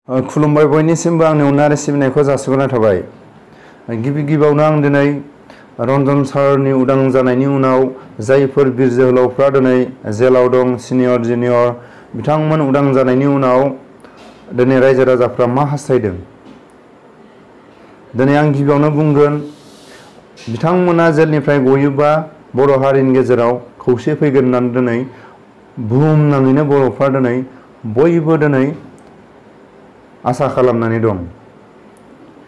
खुलुमबाय बयनिसिमबो आंनि अननाय आरो सिबिनायखौ जासिहरनाय थाबाय। गिबियावनो आं दिनै रन्जन सारनि उदां जानायनि उनाव जायफोर बिर जोहोलावफ्रा दिनै जेलाव दं, सिनियर जुनियर बिथांमोन उदां जानायनि उनाव दिनै रायजो राजाफ्रा मा हास्थायदों। दिनै आं गिबियावनो बुंगोन, बिथांमोना जेलनिफ्राय गयोबा बर' हारिनि गेजेराव खौसे फैगोन होननानै दिनै बुहुमनाङैनो बर'फ्रा दिनै बयबो दिनै आसा खालामनानै दं।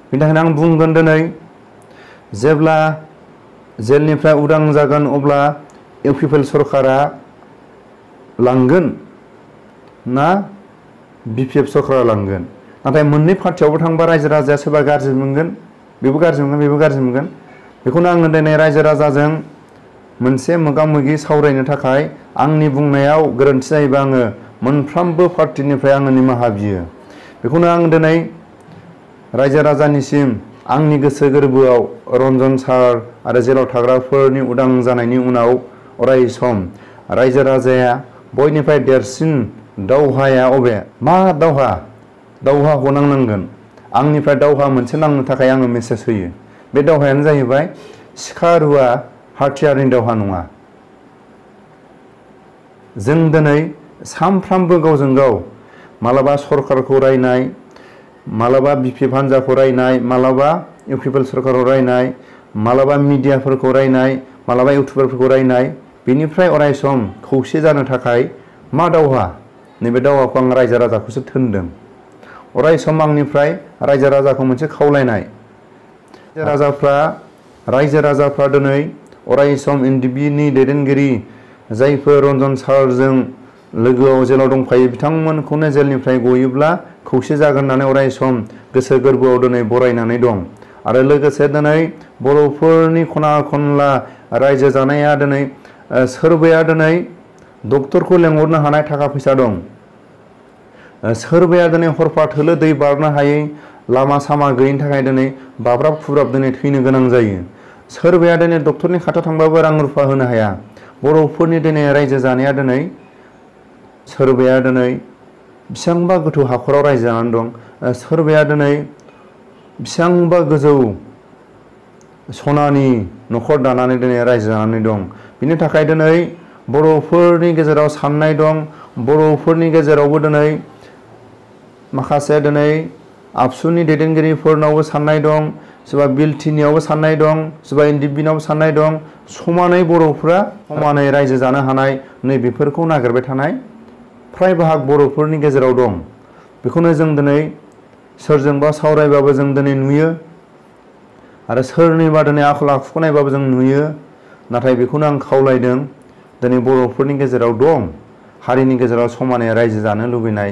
बेनि थाखायनो आं बुंगोन, दिनै जेब्ला जेलनिफ्राय उदां जागोन अब्ला इउपिपिएल सरकारा लांगोन ना बिपिएफ सरकारा लांगोन। नाथाय मोननै पार्टियावबो थांबा रायजो राजाया सोरबा गाज्रि मोनगोन, बेबो गाज्रि मोनगोन, बेबो गाज्रि मोनगोन। बेखौनो आङो दिनै रायजो राजाजों मोनसे मोगा मोगि सावरायनो थाखाय आंनि बुंनायाव गोरोन्थि जायोबा आङो मोनफ्रोमबो पार्टिनिफ्राय आङो निमाहा बियो। बेखौनो आं दिनै रायजो राजानिसिम आंनि गोसो गोरबोआव रन्जन सार आरो जेलाव थाग्राफोरनि उदां जानायनि उनाव अराय सम रायजो राजाया बयनिफ्राय देरसिन दावहाया अबे मा दावहाखौ नांनांगोन। आंनिफ्राय दावहा मोनसे नांनो थाखाय आङो मेसेज होयो। बे दावहायानो जाहैबाय सिखा रुवा हाथियारनि दावहा नङा। जों दिनै सानफ्रामबो गावजों गाव मालाबा सरकारखौ रायनाय, मालाबा बिपिएफ हान्जाखौ रायनाय, मालाबा इउपिपिएल सरकारखौ रायनाय, मालाबा मिडियाफोरखौ रायनाय, मालाबा इउटुबारफोरखौ रायनाय, बेनिफ्राय अराय सम खौसे जानो थाखाय मा दावहा, नैबे दावहाखौ आं रायजो राजाखौसो थोनदों। अराय सम आंनिफ्राय रायजो राजाखौ मोनसे खावलायनाय, रायजो राजाफ्रा दिनै अराय सम एनडिएफबि नि दैदेनगिरि जायफोर रन्जन सारजों लोगोआव जेलाव दंफायो बिथांमोनखौनो जेलनिफ्राय गयोब्ला खौसे जागोन होननानै अराय सम गोसो गोरबोआव दिनै बरायनानै दं। आरो लोगोसे दिनै बर'फोरनि खना खनला रायजो जानाया दिनै सोरबाया दिनै डक्टरखौ लेंहरनो हानाय थाखा फैसा दं, सोरबाया दिनै हरफा थोलो दै बारनो हायै लामा सामा गैयिनि थाखाय दिनै बाब्राब खुब्राब दिनै थैनो गोनां जायो। सोरबाया दिनै डक्टरनि खाथियाव थांबाबो रां रुफा होनो हाया। बर'फोरनि दिनै रायजो जानाया दिनै सोरबाया दिनै बेसेबांबा गोथौ हाखराव रायजो जानानै दं, सोरबाया दिनै बेसेबांबा गोजौ सनानि न'खर दानानै दिनै रायजो जानानै दं। बिनि थाखाय दिनै बर'फोरनि गेजेराव साननाय दं, बर'फोरनि गेजेरावबो दिनै माखासे दिनै आबसुनि दैदेनगिरिफोरनावबो साननाय दं, सोरबा बिएलटिनियावबो साननाय दं, सोरबा एनडिएफबिनावबो साननाय दं। समानै बर'फ्रा समानै रायजो जानो हानाय नैबेफोरखौ नागिरबाय थानाय फ्राय बाहाग बर'फोरनि गेजेराव दं। बेखौनो जों दिनै सोरजोंबा सावरायबाबो जों दिनै नुयो आरो सोरनिबा दिनै आखल आखुखौ नायबाबो जों नुयो। नाथाय बेखौनो आं खावलायदों, दिनै बर'फोरनि गेजेराव दं हारिनि गेजेराव समानै रायजो जानो लुबैनाय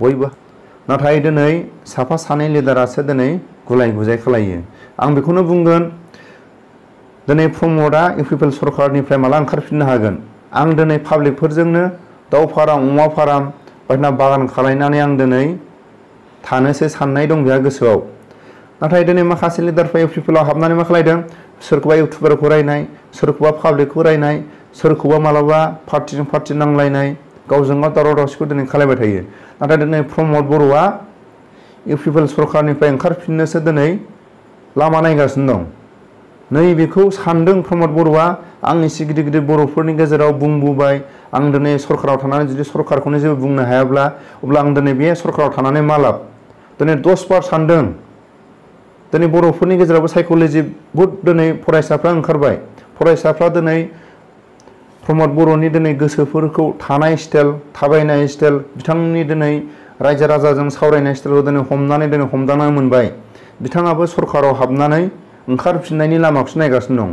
बयबो। नाथाय दिनै साफा सानै लिडारासो दिनै गुलाय गुजाय खालायो। आं बेखौनो बुंगोन, दिनै प्रमदआ इउपिपिएल सरकारनिफ्राय माला ओंखारफिननो हागोन। आं दिनै पाब्लिकफोरजोंनो दाउ फाराम, अमा फाराम बायदिसिना बागान खालायनानै आं दिनै थानोसो साननाय दं बेहा गोसोआव। नाथाय दिनै माखासे लिडारफ्रा इउपिपिएलआव हाबनानै मा खालायदों, सोरखौबा इउटुबारखौ रायनाय, सोरखौबा पाब्लिकखौ रायनाय, सोरखौबा मालाबा पार्टिजों पार्टि नांलायनाय, गावजों गाव दावराव दावसिखौ दिनै खालायबाय थायो। नाथाय दिनै प्रमद बर'आ इउपिपिएल सरकारनिफ्राय ओंखारफिननोसो दिनै लामा नायगासिनो दं। नैबेखौ सानदों प्रमद बर'आ। आं एसे गिदिर गिदिर बर'फोरनि गेजेराव बुंबोबाय, आं दिनै सरकाराव थानानै जुदि सरकारखौनो जेबो बुंनो हायाब्ला अब्ला आं दिनै बे सरकाराव थानानै मा लाब। दिनै 10 बार सानदों। दिनै बर'फोरनि गेजेरावबो साइक'लजि बुहुद दिनै फरायसाफ्रा ओंखारबाय। फरायसाफ्रा दिनै प्रमद बर'नि दिनै गोसोफोरखौ थानाय स्टाइल, थाबायनाय स्टाइल, बिथांनि दिनै रायजो राजाजों सावरायनाय स्टाइलखौ दिनै हमदांनानै मोनबाय। बिथाङाबो सरकाराव हाबनानै ओंखारफिननायनि लामाखौसो नायगासिनो दं।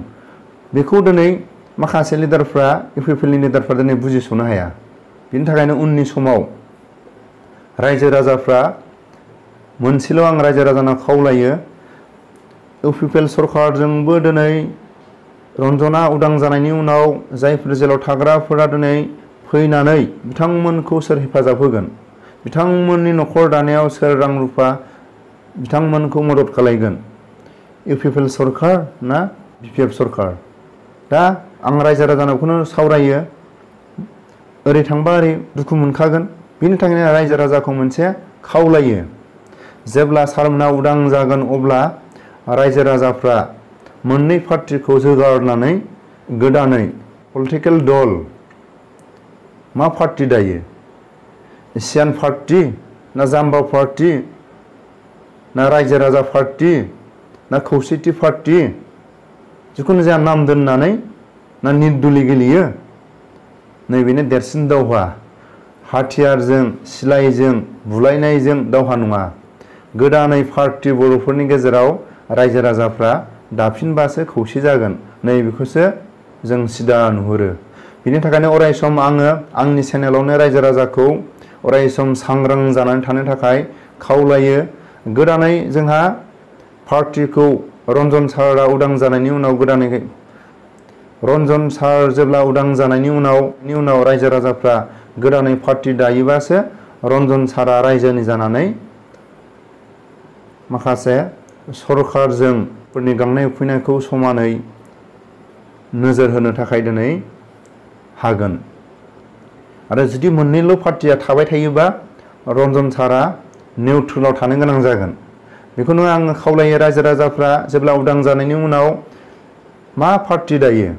बेखौ दिनै माखासे लिडारफ्रा, इउपिपिएलनि लिडारफ्रा दिनै बुजिस'नो हाया। बिनि थाखायनो उननि समाव रायजो राजाफ्रा मोनसेल' आं रायजो राजानाव खावलायो, इउपिपिएल सरकारजोंबो दिनै रन्जना उदां जानायनि उनाव जायफोर जेलाव थाग्राफोरा दिनै फैनानै बिथांमोनखौ सोर हेफाजाब होगोन, बिथांमोननि न'खर दानायाव सोर रां रुफा बिथांमोनखौ मदद खालायगोन, इउपिपिएल सरकार ना बिपिएफ सरकार। दा आं रायजो राजानावखौनो सावरायो, ओरै थांबा ओरै दुखु मोनखागोन। बिनि थाखायनो रायजो राजाखौ मोनसे खावलायो। जेब्ला सारमोना उदां जागोन अब्ला रायजो राजाफ्रा मोननै पार्टिखौ जोगारनानै गोदानै पलिटिकेल दल मा पार्टी दायो एसियान पार्टी ना जाम्बा पार्टी ना रायजो राजा पार्टी ना खौसेथि पार्टी जिखुनु जाया नाम दोननानै ना निर्दली गेलेयो नैबेनो देरसिन दावहा हाथियारजों सिलाइजों बुलायनायजों दावहा नङा गोदानै पार्टी बर'फोरनि गेजेराव रायजो राजाफ्रा दाफिनबासो खौसे जागोन नैबेखौसो जों सिदा नुहुरो बिनि थाखायनो अरायसम आङो आंनि चेनेलावनो रायजो राजाखौ अरायसम सांग्रां जानानै थानो थाखाय खावलायो गोदानै जोंहा पार्टीखौ रन्जन सारा उदां जानायनि उनाव गोदानै रन्जन सार जेब्ला उदां जानायनि उनाव रायजो राजाफ्रा गोदानै पार्टी दायोबासो रन्जन सारा रायजोनि जानानै माखासे सरकारजों फोरनि गांनाय उखैनायखौ समानै नोजोर होनो थाखाय दिनै हागोन आरो जुदि मोननैल' पार्टीया थाबाय थायोबा रन्जन सारा निउट्रेलाव थानो गोनां जागोन बेखौनो आङो खावलायो रायजो राजाफ्रा जेब्ला उदां जानायनि उनाव मा पार्टी दायो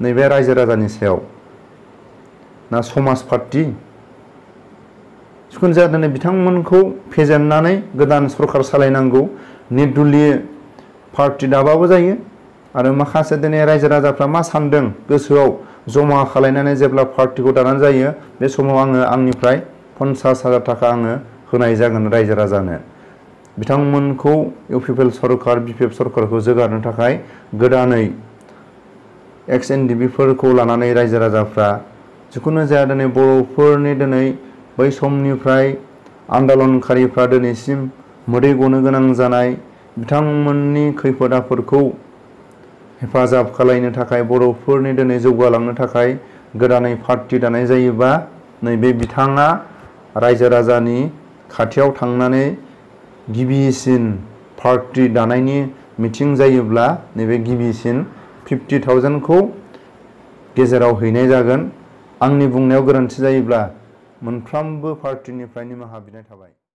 नैबे रायजो राजानि सायाव ना समाज पार्टी जिखुनु जाया दिनै बिथांमोनखौ फेजेननानै गोदान सरकार सालायनांगौ निर्दलीय पार्टी दाबाबो जायो आरो माखासे दिनै रायजो राजाफ्रा मा सानदों गोसोआव जमा खालायनानै जेब्ला पार्टीखौ दानानै जायो बे समाव आङो आंनिफ्राय 50,000 थाखा आङो होनाय जागोन रायजो राजानो बिथांमोनखौ इउपिपिएल सरकार बिपिएफ सरकारखौ जोगारनो थाखाय गोदानै एक्स-एनडिपिफोरखौ लानानै रायजो राजाफ्रा जिखुनु जाया दिनै बर'फोरनि दिनै बै समनिफ्राय आन्दलनकारिफ्रा दिनैसिम मोदै गनो गोनां जानाय बिथांमोननि खैफोद आफोदखौ हेफाजाब खालामनो थाखाय बर'फोरनि दिनै जौगालांनो थाखाय गोदानै पार्टी दानाय जायोबा नैबे बिथाङा रायजो राजानि खाथियाव थांनानै गिबिसिन पार्टी दानायनि मिटिं जायोब्ला नैबे गिबिसिन 50,000खौ गेजेराव हैनाय जागोन आंनि बुंनायाव गोरोन्थि जायोब्ला मोनफ्रोमबो पार्टीनिफ्राय निमाहा बिनाय थाबाय।